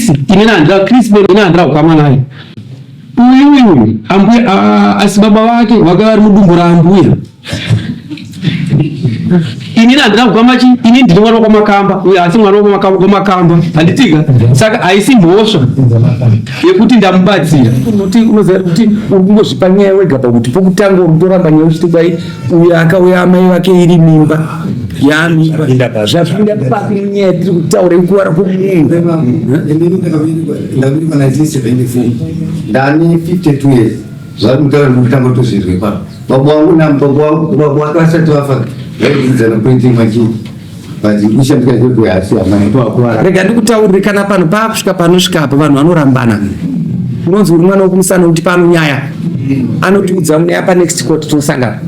Chris ini nandira Chris Beno ini handira kukama naye. Uyu uyu ambuya asi baba vake vaka vari mudumbu raambuya. Ini handina kukama chi ini ndini mwana wekwamakamba uyu asi mwana wekwamakamba handitika saka haisi mhosva yekuti ndamubatsira. Unoti unoziva kuti uri kungozvipa nyaya wega pakuti pokutanga uri kutoramba nyaya uchiti kwai uyu akauya amai vake iri mimba yamimba zvapinda papi munyaya tiri kutaura yekuvara kwomunhu. Ndaberekwa 1974 ndani 52 years zvari kutaura ndikutanga kutozvinzwa ipapo. Baba wangu nababa wangu baba wake vasati vafa vaidzidzana printing machine but kushandika zvekuya asi hamana itovakuwara. Rega ndikutaurire kana panhu paakusvika panosvika apa vanhu vanorambana. Unonzi uri mwana wekumusana kuti pano nyaya anotiudza munyaya panext court tinosangana.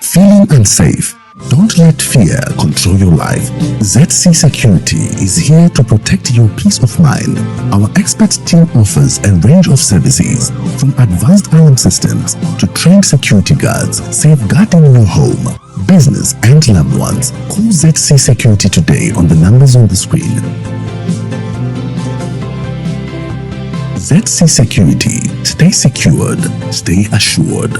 Feeling unsafe? Don't let fear control your life. ZC Security is here to protect your peace of mind. Our expert team offers a range of services from advanced alarm systems to trained security guards, safeguarding your home, business, and loved ones. Call ZC Security today on the numbers on the screen. ZC Security. Stay secured, stay assured.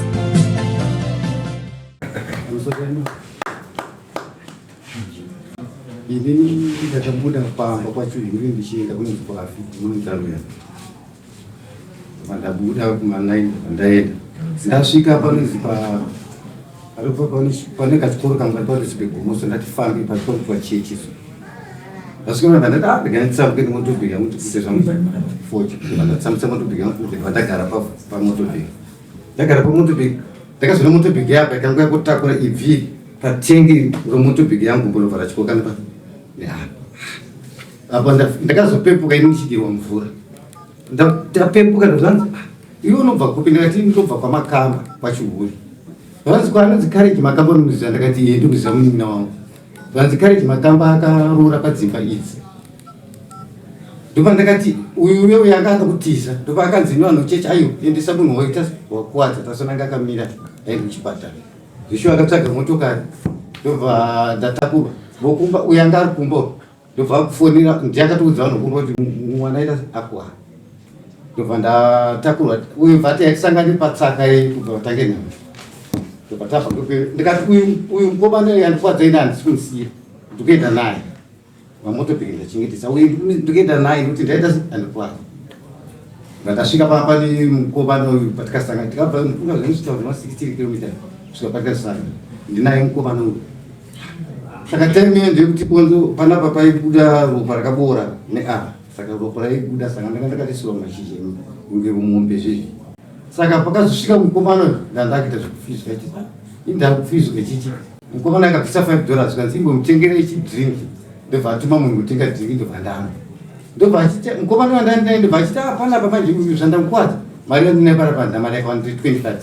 Inini ndakabuda pamba kwacho ini ndichienda kunonzi kwafi munonzi Ndabuda kuma 9 ndaenda. Ndasvika panonzi pa pane kachikoro kangu kari panonzi pegomoso ndati fambi pachikoro pachechi so. Ndasvika ndabva ndati ah rega nditsambuke nemotobhegi yangu ndikute zvangu 40. Ndatsambusa motobhegi yangu ndikabva ndagara pamotobhegi. Ndagara pamotobhegi ndakazoona motobhegi yapa ikanga yakutakura ibvi patengi romotobhegi yangu mbonobva ratyoka nepa neapa. Apa ndakazopepuka ini ndichidirwa mvura. Ndapepuka ndozvanzi ah, iwe unobva kupi ndikati ndobva kwamakamba kwachihuri. Vanzi kwanonzi Courage Makamba unomuziva ndakati iye ndomuziva munin'ina wangu. Vanzi Courage Makamba akaroora padzimba idzi. Ndopa ndakati uyu uye uyu anga akakutiza ndopa akanzi ino anochecha ayo endesa munhu waita wakuwadza tasonanga akamira aende kuchipatara. Zvishuwa akatsvaga motokari ndobva ndatakurwa vokumba uyu anga ari kumba ndobva akufonera ndiye akatoudza vanhu kumba kuti mwana aita akuwara ndobva ndatakurwa uyu bva ati yatisangane patsaka ye kubva vatange nhamo ndobva tabva ndikati uyu mukomana uyu andikwadza ini handisi kumusiya ndikuenda naye vamotopiki ndachengetesa uyu ndikuenda naye nekuti ndaita andikwadza ndakasvika paa pane mukomana uyu patikasangana tikabva mufunga zvanosvika kuma 16 kilometers kusvika patikasangana ndinaye mukomana uyu Saka time iyo ndeyekuti bonzo panapa paibuda ropa rakaboora neapa saka ropa raibuda saka ndanga ndakatiswa mashizha kunge mombe zvezvi saka pakazosvika mukomana uyu ndandakuita zvekufizwa ichi indakufizwa ichichi mukomana akabvisa 5 dollars kanzi imbomutengera ichi drink ndobva atuma munhu kutenga drink ndobva ndamwa ndobva achiti mukomana wandandinaye ndobva achiti ah panapa manje uyu zvandamukwadza mari yandinayo panapa ndamari yakawanda 25 dollars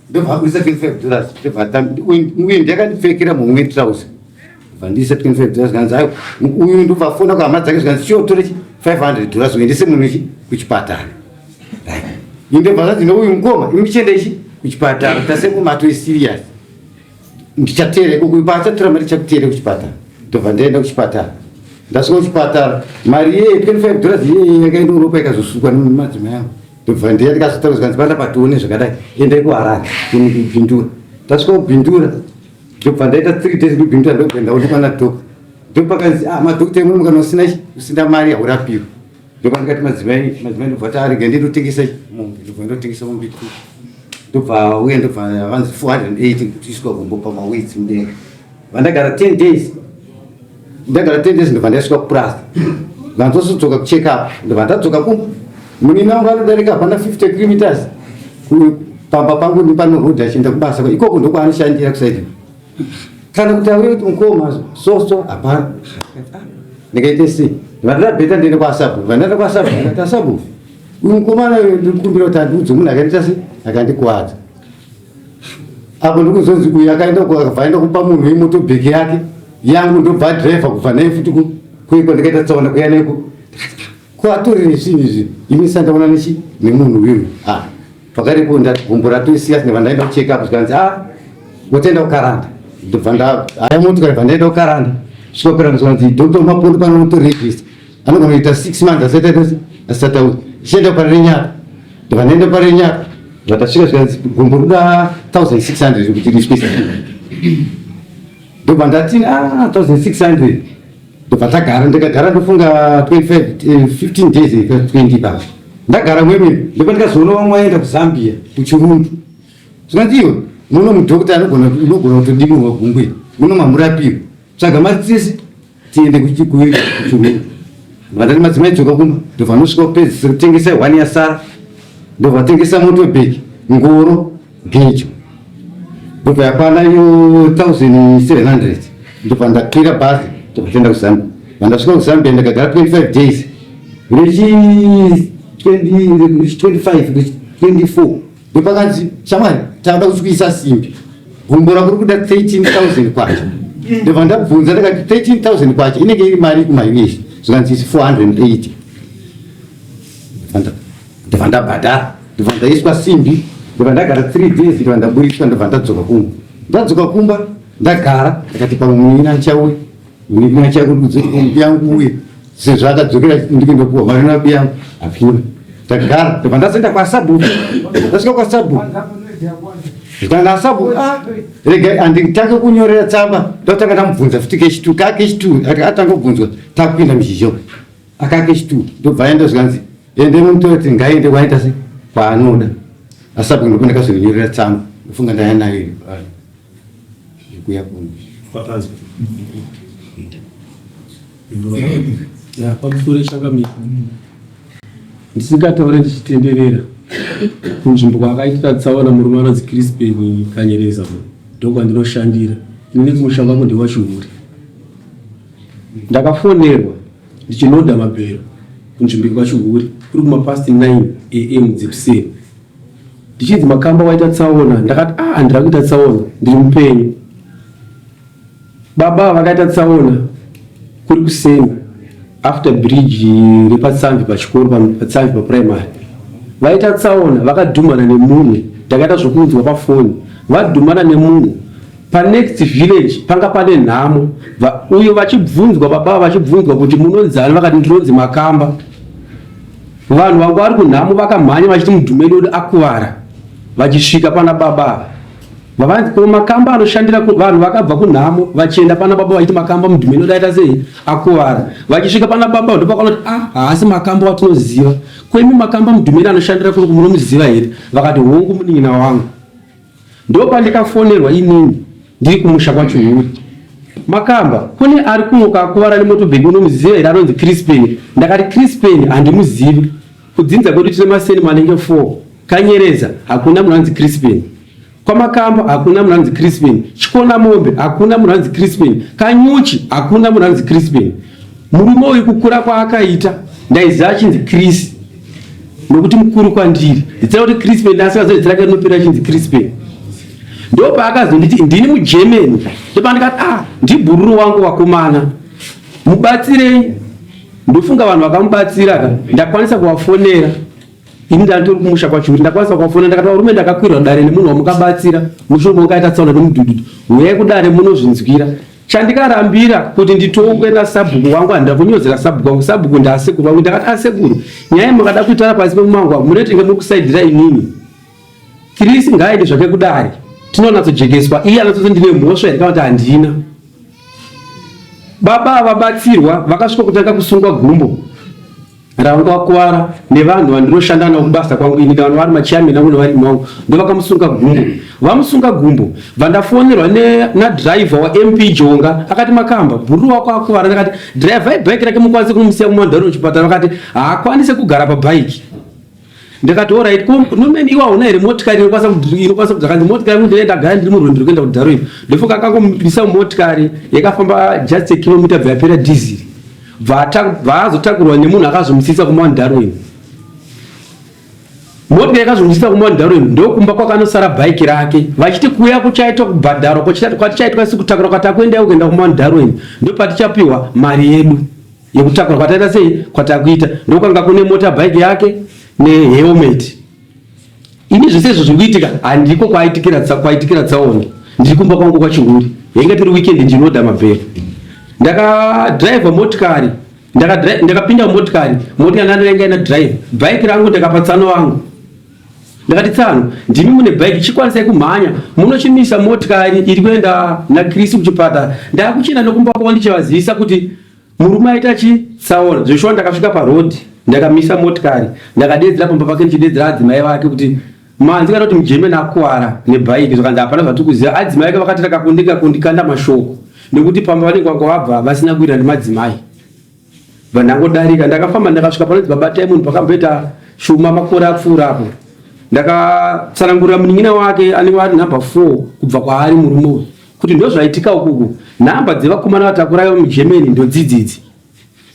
ndobva abudisa 25 dollars ndobva uyu ndiyakandipfekera mumwe trouser bva ndiisa 25 dollars kanzi ayo uyu ndobva afona kuhama dzake zvikanzi chiyo tore 500 dollars uendese munhu ichi kuchipatara ndobva zvanzi nouyu mukoma imi chienda ichi kuchipatara tasekumato iserious ndichateera ikoko paachatora mari chakuteera kuchipatara ndobva ndaenda kuchipatara ndasvika kuchipatara mari yeye 25 dollars iyeye yakaenda uropa ikazosukwa nemadzimai angu Ndobva ndiya ndikazotaura zvikanzi panda patione zvakadai endai kuHarare ini kubhindura. Ndasvika kubhindura ndobva ndaita 3 days kubhindura ndobva ndaonekwa nadoctor. Ndopakanzi ah madoctor emuno kana usina usina mari haurapiwi. Ndopa ndikati madzimai madzimai ndobva ati arega ndinotengesa mombe ndobva ndotengesa mombe two. Ndobva uya ndobva vanzi 480 kuti iswa gombo pamaweights mudenga. Vandagara 10 days ndagara 10 days ndobva ndaiswa kupurazi vandozodzoka kucheck up ndobva ndadzoka kumba munina wangu anodarika hapana 50 kilometers pamba pangu nepano road achienda kubasa ikoko ndokwaanoshandira kusaidi kana kuti auye kuti mukoma soso hapana ndikaite sei vandada bheta ndiende kwasabu vandaenda kwasabu ndikati asabu uyu mukomana uyu ndikumbira kuti andiudze munhu akaita sei akandikuwadza apo ndikuzonzi uyu akaenda akabva aenda kupa munhu imotobheki yake yangu ndobva driver kubva naye futi kuiko ndikaita tsaona kuya neko ko atori nezvinhu izvi ini sandaona nechi nemunhu uyu ah pakarepo ndati gumbo ratoisiya ndibva ndaenda kucheck up zvikanzi ah wotoenda kukaranda ndobva nda haya motokari bva ndaenda kukaranda svika kukaranda zvikanzi doctor mapondo pano unotoregister. Anogona kuita 6 months asati aita asati auya. Chienda paRenyaka. Ndobva ndaenda paRenyaka. Ndobva tasvika zvikanzi gumbo roda 1600 kuti riiswe simbi. Ndobva ndati ah 1600. Ndobva tagara ndikagara ndofunga 25 15 days 20 papa. Ndagara mwemwe ndobva ndikazoona vamwe vaenda kuZambia kuChirundu. Zvikanzi iwe muno mudhokota anogona unogona kutodimurwa gumbo iri. Muno mamurapiwa. Tsvaga mari dzese tiende kuchirungu. Vandati madzimai dzoka kumba ndobva anosvika kupedzisira kutengesa one yasara ndobva atengesa motobheki ngoro gejo ndobva yakwana iyo 1700 ndobva ndakwira bhazi ndobva toenda kuzambia vandasvika kuzambia ndakagara 25 days rechi 25 24 Ndopakanzi shamwari tauda kuchikuisa simbi gumbo rako rikuda 13000 kwacho ndobva ndabvunza ndakati 13000 kwacho inenge iri mari kumaUS zvikanzi isi 480 ndobva ndabhadhara ndobva ndaiswa simbi ndobva ndagara 3 days ndobva ndaburitswa ndobva ndadzoka kumba ndadzoka kumba ndagara ndakati pamwe munin'ina achauya munin'ina achauya kuti yangu uye sezvo akadzokera ndikuenda kuwa mari nabi yangu apina ndagara ndobva ndazoenda kwasabhuku ndasvika kwasabhuku zvikanzi asabhuku ah rega anditange kunyorera tsamba ndotanga ndamubvunza futi kechitu kakechitu atanga kubvunzwa takupinda muzhizha akakechitu ndobva aenda zvikanzi ende munotora kuti ngaende kwaita se kwaanoda asabhuku ndopa ndakazonyorera tsamba ndofunga ndaya nayo zvekuya kuno Ya, pamusoro changamire. Ndisingataure ndichitenderera kunzvimbo kwaakaitira tsaona murume anonzi Crispin Kanyereza ndokwandinoshandira. Ini kumusha kwangu ndewachihuri. Ndakafonerwa ndichinoda mabhero kunzvimbo yekwaChihuri kuri kumapast 9 am dzekuseni. Ndichinzi Makamba waita tsaona ndakati ah handina kuita tsaona ndiri mupenyu. Baba vakaita tsaona kuri kuseni after bridge repatsamvi pachikoro patsamvi paprimary vaita tsaona vakadhumana nemunhu ndakaita zvokunzwa pafoni vadhumana nemunhu panext village panga pane nhamo uyo vachibvunzwa baba vachibvunzwa kuti munonzani vakati ndinonzi makamba vanhu vanga vari kunhamo vakamhanya vachiti mudhumeni wedu akuvara vachisvika pana baba ava Vavanzi ko makamba anoshandira vanhu vakabva kunhamo vachienda pana baba vachiti makamba mudhumeni odaita sei akuvara vachisvika pana baba ndopakaona kuti ah haasi makamba watinoziva kwemi makamba mudhumeni anoshandira kuno munomuziva here vakati hongu munin'ina wangu ndopandikafonerwa inini ndiri kumusha kwachuhuri makamba kune ari kuno kakuvara nemotobhegi unomuziva here anonzi crispin ndakati crispin handimuzivi kudzinza kwedu tine maseni manenge 4 Kanyereza hakuna munhu anzi Crispin. KwaMakambo hakuna munhu anzi Crispin. Chikona mombe hakuna munhu anzi Crispin. Kanyuchi hakuna munhu anzi Crispin. Murume uyu kukura kwaakaita ndaiziva achinzi Chris nokuti mukuru kwandiri. Zita kuti Crispin ndasingazivi zita rake rinopera achinzi Crispin. Ndopaakazonditi ndini muGermany. Ndopandikati ah ndibhururu wangu vakomana. Mubatsirei. Ndofunga vanhu vakamubatsira ka ndakwanisa kuvafonera. Ini ndanditori kumusha kwacho kuti ndakwanisa kuvafonera ndakati varume ndakakwirwa dare nemunhu wamukabatsira mushure mekunge aita tsaona nemudhudhudhu huyai kudare munozvinzwira chandikarambira kuti nditongwe nasabhuku wangu handina kunyozera sabhuku wangu sabhuku ndaasekuru vangu ndakati asekuru nyaya mukada kuitara pasi pemumango wangu munetenge muri kusaidhira inini kirisi ngaaende zvake kudare tinonyatsojekeswa iye anatsoti ndine mhosva here kana kuti handina baba vabatsirwa vakasvika kutanga kusungwa gumbo Ranga wakuvara nevanhu vandinoshanda navo kubasa kwangu ini kana vari machairman angu nevarimi vangu ndovakamusunga gumbo vamusunga gumbo bvandafonerwa nadriver waMP Jonga akati makamba bhuru wako akuvara ndakati driver ibhaiki rake mukwanise kumusiya kumandaro muchipatara vakati haakwanise kugara pabhaiki ndikati orit ko nomeni iwe hauna here motikari inokwanisa inokwanisa kudzakanzi motikari yangu ndine ndagara ndiri murwendo ndiri kuenda kudarwin ndofunga akangomisa motikari yakafamba just a kilometer bva yapera dhiziri bvaazotakurwa nemunhu akazomusisa kumount Darwin motikari yakazomusisa kumount Darwin ndokumba kwakanosara bhaiki rake vachiti kuya kuchaitwa kubhadharwa kwatichaitwa isi kutakura kwatakuenda kuenda kumount Darwin ndopatichapiwa mari yedu yekutakura kwataita sei kwatakuita ndokwanga kune mota bhaiki yake nehelmet ini zvese izvo zviri kuitika handiko kwaitikira kwaitikira tsaona ndiri kumba kwangu kwachihuri yainge tiri weekend ndinoda mabhero ndakadriver motikari. Ndakapinda mumotikari, motikari ndandainga ina drive, bhaiki rangu ndakapa tsano vangu. Ndakati tsano, ndimi mune bhaiki, chikwanisai kumhanya munochimisa motikari iri kuenda naChris kuchipatara. Ndakuchienda nokumba kwavo ndichivazivisa kuti murume aita chitsaona. Zveshuwa ndakasvika paroad, ndakamisa motikari, ndakadeedzera pamba pake ndichideedzera adzimai vake kuti manzi kana kuti muJermany akuwara nebhaiki, zvakanzi hapana zvatiri kuziva. Adzimai vake vakati rakakundika kundikanda mashoko nekuti pamba vanenge vanga vabva vasina kuita nemadzimai. Bva ndangodarika, ndakafamba ndakasvika panonzi babatai munhu pakamboita shuma makore apfuura apo. Ndakatsanangurira munin'ina wake anenge ari number 4 kubva kwaari murume uyu kuti ndozvaitika ukuku, nhamba dzevakomana vatakura muGermany ndodzidzidzi,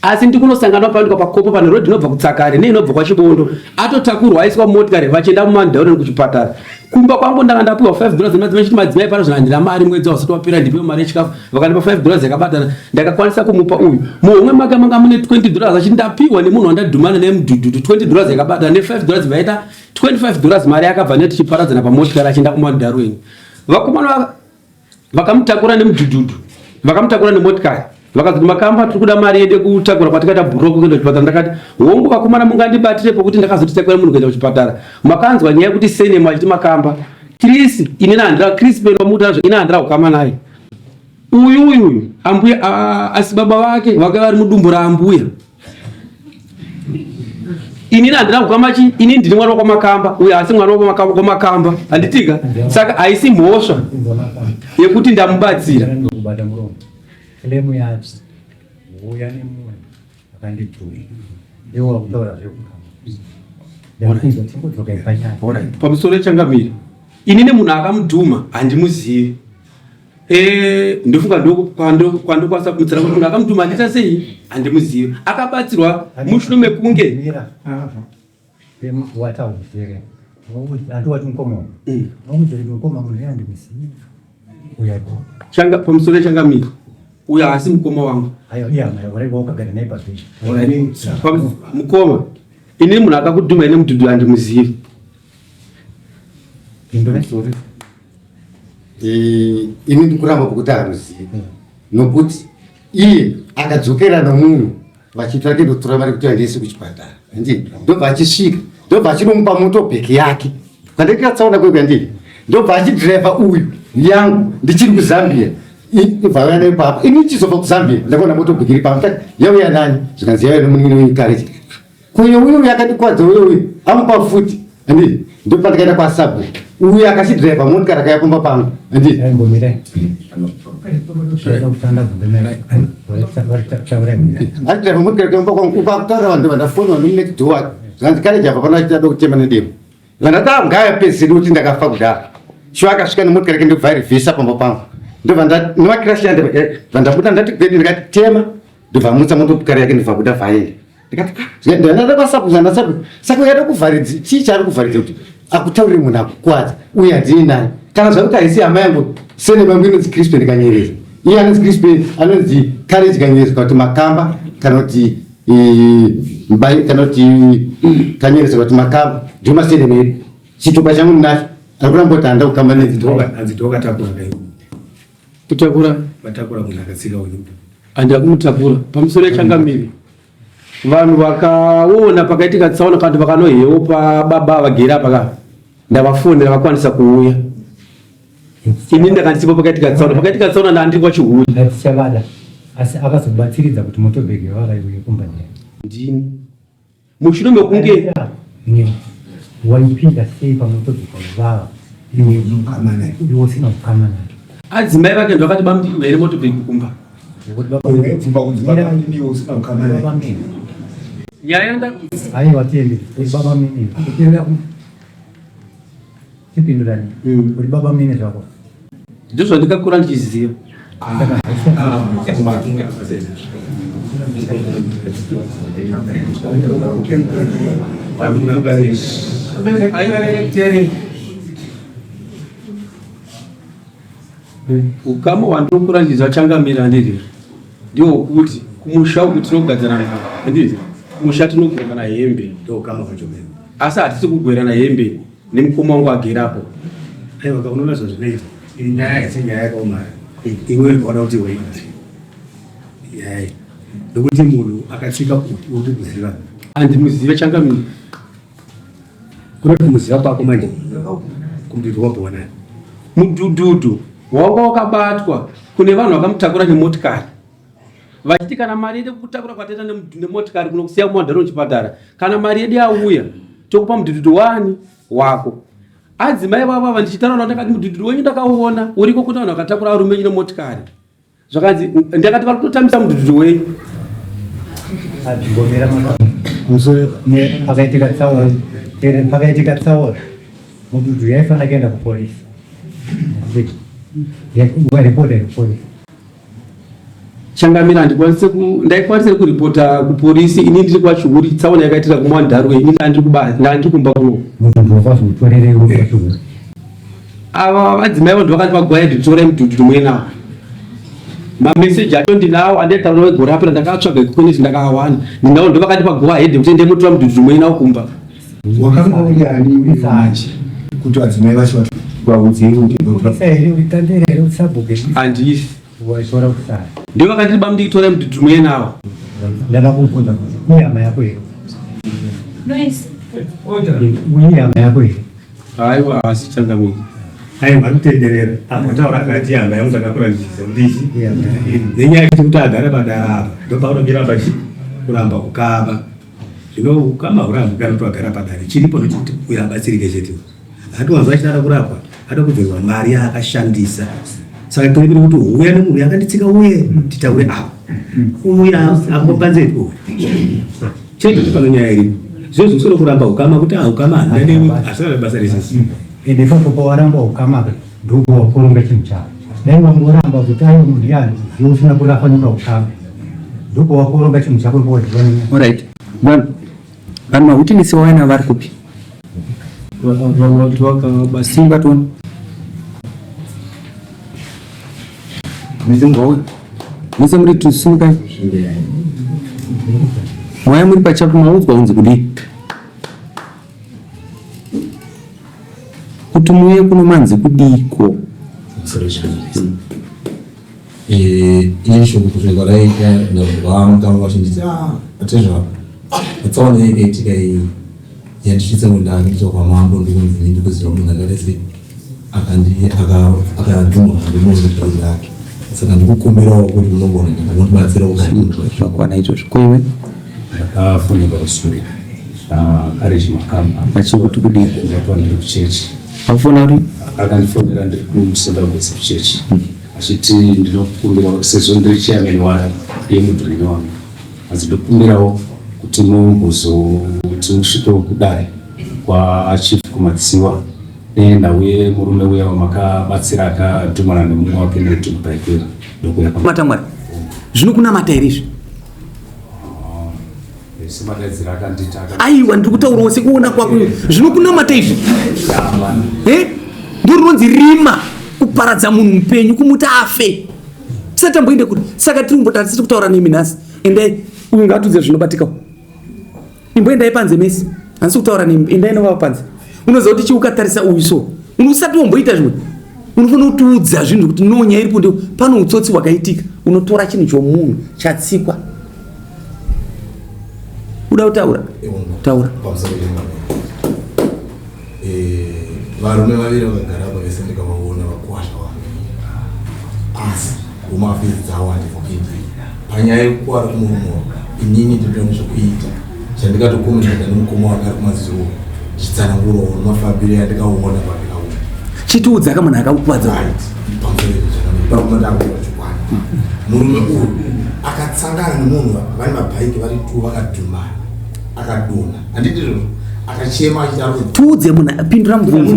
asi ndikunosangana panoitwa pakopo pane road inobva kuTsakare neinobva kwaChibondo, atotakurwa aiswa mumotikari vachienda muMandaureni kuchipatara. Kumba kwangu ndanga ndapiwa $5 nemadzimai, chiti madzimai pano zvino handina mari, mwedzi wasati wapera, ndipewo mari yechikafu. Vakandipa $5 yakabatana, ndakakwanisa kumupa uyu. Muhomwe make manga mune $20, achiti ndapiwa nemunhu wandadhumana naye mudhudhudhu $20 yakabatana ne$5, vaita $25. Mari yakabva neti tichiparadzana pamotikari achienda kuMandaureni. Vakomana vakamutakura nemudhudhudhu, vakamutakura nemotikari, vakazoti makamba tiri kuda mari yedu yekutakura kwatikaita bhuroku kuenda kuchipatara. Ndakati hongu vakomana, mungandibatire pokuti ndakazotitakura munhu kuenda kuchipatara. Makanzwa nyaya yekuti senemu achiti makamba Chris, inini handira Chris peno mutarazvo, ini handira kukama naye uyu uyu uyu ambuya, asi baba vake vanga vari mudumbu raambuya. Inini handina kukama chi, inini ndini mwana wekwamakamba, uyo asi mwana wekwamakamba, handitika? Saka haisi mhosva yekuti ndamubatsira. Ndokubata muromo. Claim yacho. Uya nemunhu akandidhura. Ndiwo wakutaura zvekukama. Ndakunzwa tingodzoka ipanyaya. Alright. Pamusoro yechangamire, inini munhu akamudhuma handimuzivi. Ndofunga kwandokwanisa kumutsira kuti munhu akamudhuma handiita sei, handimuzivi. Akabatsirwa mushure mekunge Mira. Watauzere. Andiwati mukoma. Unokudzere mukoma munhu yandimuzivi. Uya. Changa pamusoro yechangamire, uyo haasi mukoma wangu. Ayo iya maya wareva wakagara naye pazvichi. Alright. Mukoma, inini munhu akakudhuma ine mudhudhu handimuzivi. Ini ndikuramba pokuti hamuzivi, nokuti iye akadzokera nomunhu vachiti vake ndotora mari kuti andiise kuchipatara, handi ndobva achisvika, ndobva achinomupa motobheki yake kwandaitira tsaona kwekwe, handii ndobva achidhiraivha uyu yangu ndichiri kuZambia, ibva auya nayo papa. Ini ndichizobva kuZambia ndakaona motobheki iri papa, ndikati yauya nani? Zvikanzi yauya nomunin'ina wenyu Kareji. Kuyo uyu uyu akandikwadza, uyo uyu amupa futi, handi ndopandikaenda kwasabwe, uyu akachidhiraivha motikari akauya kumba pangu, handi. Aimbomira. Achidhiraivha motikari kumba kwangu ukakutaura vanhu vandafona vandomunext door, zvanzi Kareji apa pano achida kutema nedemo. Vandati ngaapedzise kuti ndakafa kudhara. Shuwa akasvika nemotikari yake ndobva arivhisa pamba pangu, ndobva nemakirashi vandabuda, ndati gwedi, ndikati tema, ndobva amutsa motokari yake, ndobva buda vhaenda. Ndikati ndada kwasabu, ndasabu saka uyada kuvharidzi chii chaari kuvharidza kuti akutaurire munhu akukwadza uye handini naye kana zvakuti haisi hama yangu. Sene mangu inonzi Crispin Kanyereza, iye anonzi Crispin, anonzi Courage Kanyereza, kana kuti Makamba, kana kuti Mbai, kana kuti Kanyereza, kana kuti Makamba, ndiwo masene medu. Chitupa changu ndinacho, ari kuramba kuti handa kukamba nedzi. Hanzi ndowakatakura kai? Kutakura? Vatakura munhu akatsika uyu. Handina kumutakura. Pamusoro yechangamire, vanhu vakaona pakaitika tsaona kana kuti vakanohewo pababa vagere apa ka, ndavafonera vakwanisa kuuya. Ini ndakandisipo pakaitika tsaona. Pakaitika tsaona ndandiri kwaChihuri. Ngatichavada asi akazobatsiridza kuti motobhegi yavakaiuye kumba ndiye. Ndini mushure mekunge Waipinda sei pamotobhegi wavava iwe usina kukama naye? Adzimai vake ndovakati bamudiki here motobhegi kumba. Bvumba kunzi baba ndiwo usina kukama naye. Baba mini. Nyaya yanda Aiwa, tiende uri baba mini. Utienda tipindurani. Uri baba mini zvako. Ndizvo zvandikakura ndichiziva. Ukama hwandinokura ndichiziva, changamira, handiti ndihwokuti kumusha uku tinogadzana navo, handiti kumusha tinogwerana hembe. Ndokama kwacho mene. Asi hatisi kugwerana hembe nemukoma wangu agerapo. Aiwa, kaunoona zvazvinoita, iyi nyaya haisi nyaya yakaoma. Iwe ukaona kuti waita nyaya iyi. Nekuti munhu akatsika uyu uri kuziva. Handimuzive changamire. Kunoti kumuziva kwako manje kumudhudhu wabva nani? Mudhudhudhu wanga wakabatwa kune vanhu vakamutakura nemotikari vachiti kana mari yedu kutakura kwataita nemotikari kuno kusiya kumadharo chipatara, kana mari yedu yauya tokupa mudhudhudhu wani wako. Adzimai vavo ava ndichitaura navo ndakati mudhudhudhu wenyu ndakauona uriko kune vanhu vakatakura varume venyu nemotikari. Zvakanzi ndakati vari kutotambisa mudhudhudhu wenyu. Azvingomira musoro pakaitika tsaona, pakaitika tsaona mudhudhu yaifanira kuenda kupolisi, waripota kupolisi. Changamira, handikwanise ku ndaikwanisa kuripota kupolisi ini ndiri kwaChihuri, tsaona yakaitira kuMwandarwe, ini ndandiri kuba ndandiri kumba kuno. Mudhudhu wakazotorerei kwaChihuri? Ava vadzimai vanhu vakati vagwaya nditorai mudhudhudhu muenawo. Mameseji acho ndinawo andaitaura nawo gore rapera ndakatsvaga ekukoneti ndakaawana. Ndinawo ndovakati paguva head kuti endai motora mudhudhudhu muenawo kumba. Wakanga uri ani manje kuti vadzimai vacho vaudzei kuti handisi Waitora kusara. Ndivo vakanditi bamudiki torai mudhudhudhu muenawo. Ndakakubvunza kuti ihama yako here? Noise. Ihama yako here? Aiwa asi changamire. Aiwa anotenderera apotaura akati hama yangu ndakakura ndichiziva kuti ichi nenyaya yekuti kuti agara padara apa ndopaunobira pachi kuramba ukama zvino ukama hurambwi kana kuti wagara padare chiripo ndochekuti uyo abatsirike chete hati wanzwa achiti ada kurapwa ada kubvunzwa mari yaakashandisa saka toibiri kuti huya nemunhu yakanditsika uye titaure apa uya akopanze uyu chete pano nyaya iripo zvino zvikuswera kuramba ukama kuti ah ukama handina newe asina basa rese Ende ipapo pawaramba ukama ndipo wakuronga chinhu chako. Dai wangoramba kuti ayo munhu yani iwe usina kurafanyura ukama. Ndipo wakuronga chinhu chako ndipo waziva nenyaya. Alright. Vanhu vanhu mahutinisi waina vari kupi? Simba toni. Mese muri tusimukai. Mwaya muri pachapu maudzwa kunzi kudii? Kuti muuye kuno manzi kudiiko? Ini shoko kusvika raita ndavanga vachinditi ah atezvaro tsaona yakaitika iyi yandisvitsa kundangitwa kwamambo ndikunzi ini ndikuziva munhu akaita sei akandimwa ndimunhu bhazi rake saka ndikukumbirawo kuti munogona kundibatsirawo zvakwana izvozvo ko iwe ndakafonera kuswera Courage Makamba achikuti kudii ndakava ndiri kuchechi afona uri akandifonera ndiri kumusenda Gospel Church achiti ndinokumbirawo sezvo ndiri chairman wa yemudhuri wangu asi ndokumbirawo kuti mumbozoti musvikewo kudare kwachief kumadziwa nenhau yemurume uya wamakabatsira akadhumana nemumwe wake nedhumbaikira ndokuya mata mwari zvinokunamata here izvi Aiwa ndiri kutaurawo sekuona kwako zvinokunamata izvi eh? Ndorinonzi rima kuparadza munhu mupenyu kumuti afe tisati tamboende kuri saka tiri kumboti hatisiri kutaura nemi nhasi endai uyu ngaatudze zvinobatikawo imboendai panze mese handisi kutaura nemi endai novava panze unoziva kuti chiukatarisa uyu so usati womboita zvimwe unofanira kutiudza zvinhu kuti no nyaya iripo ndio pano utsotsi hwakaitika unotora chinhu chomunhu chatsikwa uda kutaura taura eh, varume vaviri vakagara apa vese ndikavaona vakuwasha vangu asi home affairs dzavo handivopindiri panyaya yekukwara kumurume wako inini ndinoda nezvekuita chandikatokomunika nemukoma wake ari kumazuro chitsanangurawo nemafambiro yandikaona pandikaona chitiudza ka munhu akakukuvadza murume uyu akatsangana nemunhu vane mabhaiki vari tu vakadhumana akadonha handiti izvozvo akachema achitaura tiudze munhu pindura mubvunzo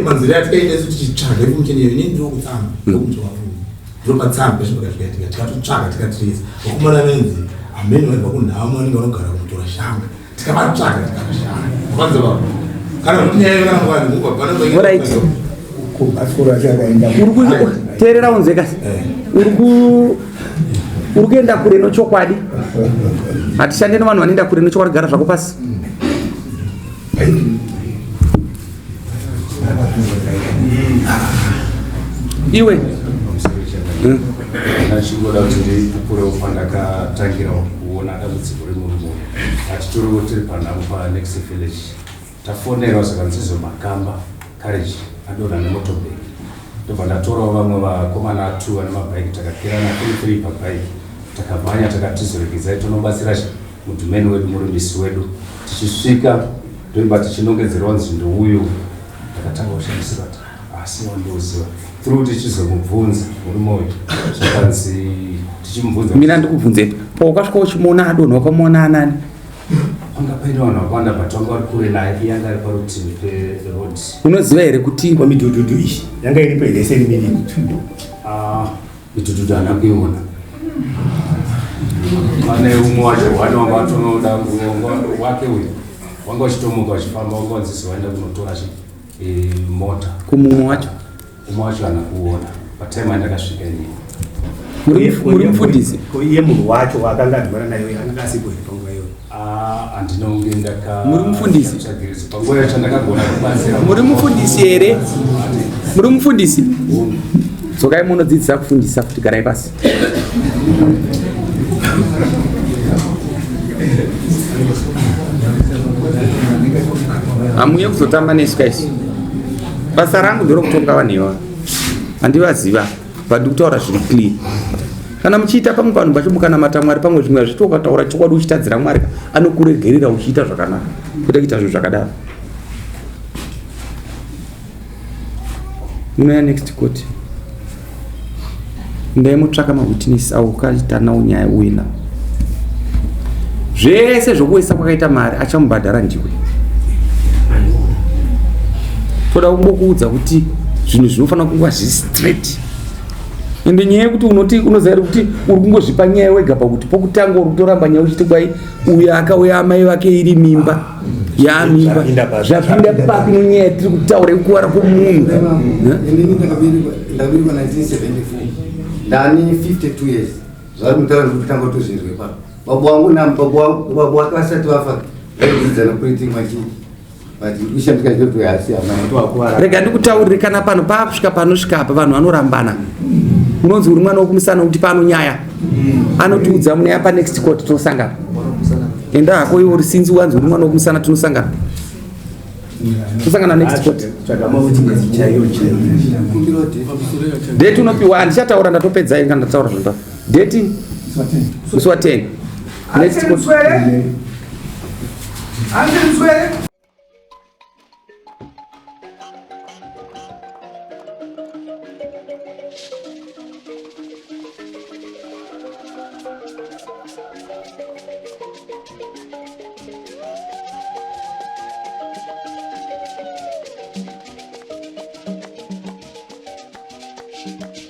manzira atikaita isu tichitsvaga ifumicheni iyo inini ndinokutsanga ndopatsanga peshe pakazvikaitika tikatotsvaga tikatireza vakomana venzi hameni vaibva kunhamo vanenge vanogara kumutora shanga tikavatsvaga tikavashaya kwanza va kana kuti nyaya yonangwani teerera unzwe kasi eh. uri kuenda kure nochokwadi hatishande nevanhu vanoenda kure nochokwadi gara zvako pasi iwe hmm. Ndachingoda kuti ndipupurewo pandakatangirawo kuona dambudziko remurume uyu. Hatitoriwo tiri panhamo panext village. Tafonerwa zvakanzi izvo makamba courage adonha nemotorbag. Ndobva ndatorawo vamwe vakomana two vane mabhaiki takakwirana 3 3 pabhaiki. Takamhanya takatizoregedzai tonobatsira mudhumeni wedu murundisi wedu. Tichisvika ndoimba tichinongedzerwa nzi ndouyu. Ndakatanga kushandisira kuti asi wandoziva through tichizomubvunza murume uyu zvakanzi tichimubvunza Mina ndikubvunze pawakasvika uchimuona adonha wakamuona anani? Panga paine vanhu vakawanda but vanga vari kure naye iye anga ari parutivi peroad. Unoziva here kuti midhudhudhu iyi yanga iripo here seri miviri? Ah, midhudhudhu haana kuiona. Pane umwe wacho one wanga watonoda wake uyu wanga uchitomuka uchifamba wanga wanzisi waenda kunotora chi eh, mota. Kumumwe wacho? Umwe wacho haana kuona patime yandakasvika inini. Muri mufundisi? Ko iye munhu wacho waakanga adhibana naye uyu akanga asipo here panguva iyoyo? Ah, handina kunge ndaka Muri mufundisi? tsvagiridzo panguva yacho ndakagona kubatsira. Muri mufundisi here? Muri mufundisi? Dzokai munodzidzisa kufundisa futi garai pasi. Hamuye kuzotamba nesu kaisu. Basa rangu nderokutonga vanhu ivava. Handivaziva. But ndikutaura zviri clear. Kana muchiita pamwe panhu pacho mukanamata Mwari pamwe zvimwe hazviti ukataura chokwadi uchitadzira Mwari anokuregerera uchiita zvakanaka kwete kuita zvinhu zvakadaro. Munouya next court. Ndai motsvaka mawitness awo ukaita nawo nyaya uye nawo. Zvese zvokuwesa kwakaita mari achamubhadhara ndiwe. Toda kungokuudza kuti zvinhu zvinofanira kunga zviri straight. Ende nyaya yekuti unoti unoziva here kuti uri kungozvipa nyaya wega pakuti pokutanga uri kutoramba nyaya uchiti kwai uyo akauya amai vake iri mimba yamimba zvapinda papi munyaya yatiri kutaura yekukuvara kwomunhu. Inini ndakaberekwa 1974 ndani 52 years zvari kutaura ndikutanga kutozvinzwa ipapo baba wangu nababa wake vasati vafa vaidzidza nokuriting machii Rega ndikutaurire kana pano paakusvika panosvika apa vanhu vanorambana. Unonzi uri mwana wekumusana kuti pano nyaya. Anotiudza munyaya pa next court tinosangana. Enda hako iwe uri sinzi wanzi uri mwana wekumusana tinosangana. Tosangana next court. Date unopiwa handichataura ndatopedza ini kana ndataura zvandataura. Date musi wa 10. Next court. Thank you.